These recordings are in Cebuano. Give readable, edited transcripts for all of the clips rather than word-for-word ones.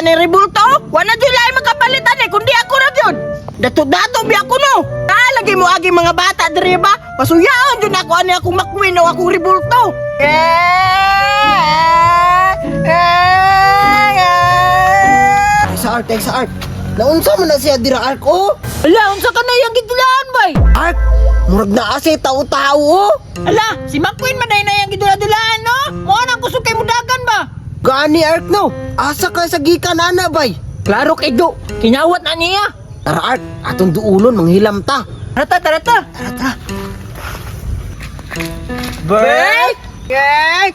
ni rebulto? Wala jud lain makapalitan eh, kundi ako ra gyud. Dato-dato bi ako no. Naalagi mo agi mga bata diri ba? Pasuyaon jud ako ani akong McQueen o akong rebulto. Sa Ark, sa Ark. Naunsa man na siya dira, Ark, oh? Ala, unsa ka na iyang gidulaan bay? Ark, murag naa siya tao-tao, oh. Ala, si McQueen man na iyang gidula-dulaan no? Mo nang kusog kay mudagan ba? Gani, Ark, no. Asa ka sa gikan ana bay? Klaro kay do, kinawat na niya. Tara, Ark, atong duulon manghilam ta. Tara ta, tara ta. Tara, tara. Bert! Bert!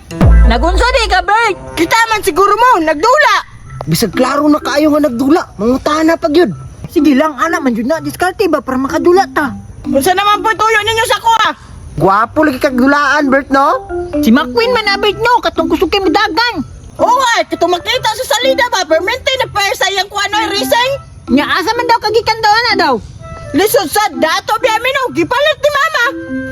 Nagunsa di ka, Bert? Kita man siguro mo, nagdula. Bisag klaro na kaayo nga nagdula, mangutana pag yun. Sige lang, ana man jud na diskarte ba para makadula ta. Unsa naman po tuyo ninyo sa kuha? Gwapo lagi kag dulaan, Bert, no? Si McQueen man na Bert no, katong kusog kay mudagan. Oo ay, katong makita sa salida ba, permente na pa sa iyang kuha no, rising. Nya asa man daw kagikan daw ana daw. Lisod sa dato biyamin no, gipalit ni mama.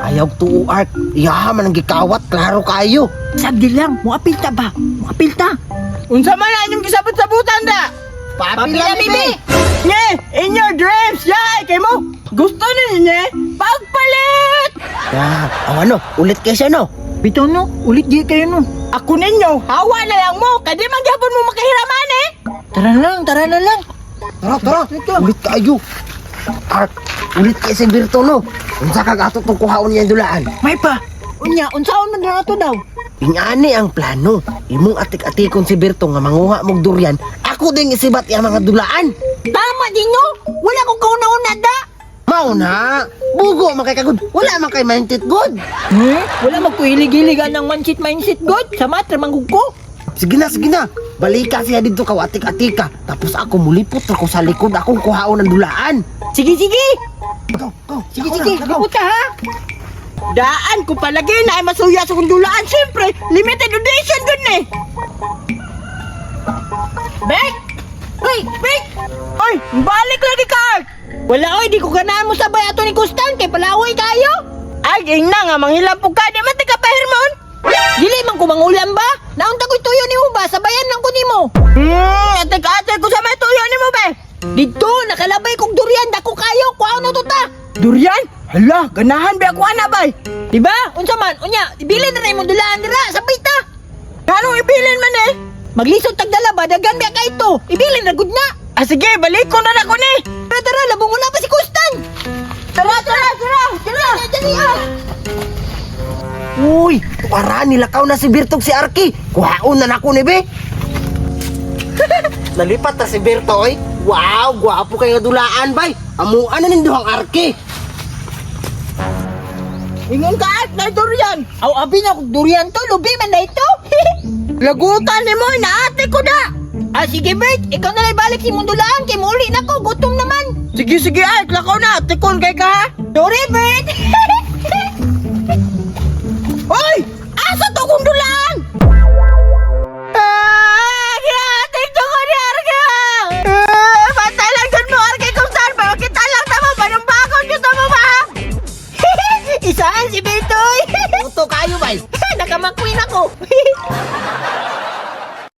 Ayaw tuo, Ark. Iya man ang gikawat, klaro kaayo. Sabdi lang, moapil ta ba? Moapil ta. Unsa man na inyong gisabot-sabutan da? Papila, bibi! Nye, in your dreams, yay, kay mo. Gusto ninyo, nye, pagpalit! Ya, ang ano, ulit kay siya, no? Bitaw no, ulit di kayo no. Ako ninyo, hawa na lang mo, kay di man gyapon mo makahiraman eh. Tara na lang, tara na lang. Tara, tara. Ulit kaayo. Ark, ulit kay si Berto, no? Unsa kag ato tong kuhaon niya ang dulaan? May pa. Unya, unsaon man na ato daw? Ingani ang plano. Imong atik-atikon si Berto nga manguha mog durian, ako din isibat iyang mga dulaan. Tama din no. Wala ko kauna-una da. Mao na, bugo man kay kagud. Wala man kay mindset good. Hmm? Wala magkuhilig-hilig ng mansit mindset god. Sa matra manggug ko. Sige na, sige na. Balika siya dito ka atik-atika. Tapos ako mulipot ako sa likod akong kuhaon ng dulaan. Sige, sige. Go, go. Sige, Ako sige. na, go. Liputa ha. Daan ko palagi na ay masuya sa kong dulaan, siyempre, limited edition dun eh. Bek! Uy, Bek! Oy, balik lagi ka! Art! wala oy, di ko ganahan mo sabay ato ni Kustan kay palaway kayo. Ay, ingna nga, manghilampog ka, di man ti ka pahirmon. Dili man ko mangulam ba? Naunta ko'y tuyo nimo ba? Sabayan lang ko nimo. Atik-atik ko sa may tuyo nimo be. Dito, nakalabay kog durian, dako kayo, kuhaon na to ta. Durian? Hala, ganahan ba ako ana bay? Diba? Unsa man, unya, ibilin na imong dulaan dira, sabay ta. Anong ibilin man eh? Maglisod tagdala ba, dagan biya kay to. Ibilin na gud na. Ah, sige, balik ko na na ko ni. Tara, tara, labong wala pa si Kustan. Tara, tara, tara, tara. Dali, ah. Uy, tuara nilakaw na si Berto ug si Arki. Kuhaon na nako ni be. Nalipat na si Berto oy. Wow, gwapo kay nga dulaan bay. Amuan na ning duhang Arki. Ingon ka, Art, na durian. Aw, abi na kog durian to, lubi man na ito. Lagutan ni mo, inaate ko na. Ah, sige Bert, ikaw na lang balik si Mundulaan kay muuli na ko, gutom naman. Sige, sige, Art, lakaw na. Tikon kay ka, ha? Sorry, Bert.